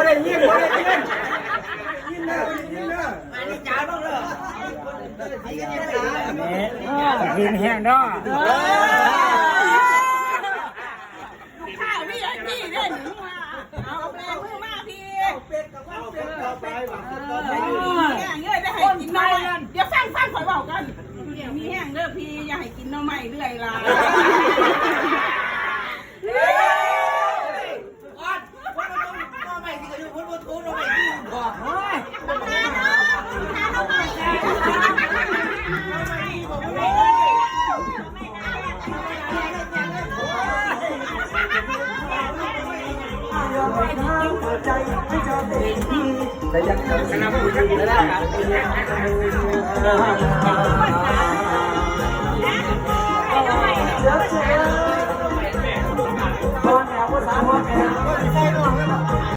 ໄດ້ຍິນບໍ່ໄດ້ຍິນ ໄດ້ຍິນເດີ ໄດ້ຍິນເດີ ອັນນີ້ຈານເບິ່ງເດີ ກິນແຮງເນາະ ລູກຄ້າ ວີໄອພີ ເດ້ນີ້ ເອົາແບມືມາພີ້ ເອົາເປັດກັບເອົາເປັດ ເອົາເປັດ ເອີ ເງີ້ຍໄດ້ໃຫ້ກິນໜໍ່ໄມ້ ດຽວຟັງ ຟັງຂ້ອຍເວົ້າກ່ອນ ມີແຮງເດີພີ້ ຢ່າໃຫ້ກິນໜໍ່ໄມ້ເລື້ອຍຫຼາຍ. ເ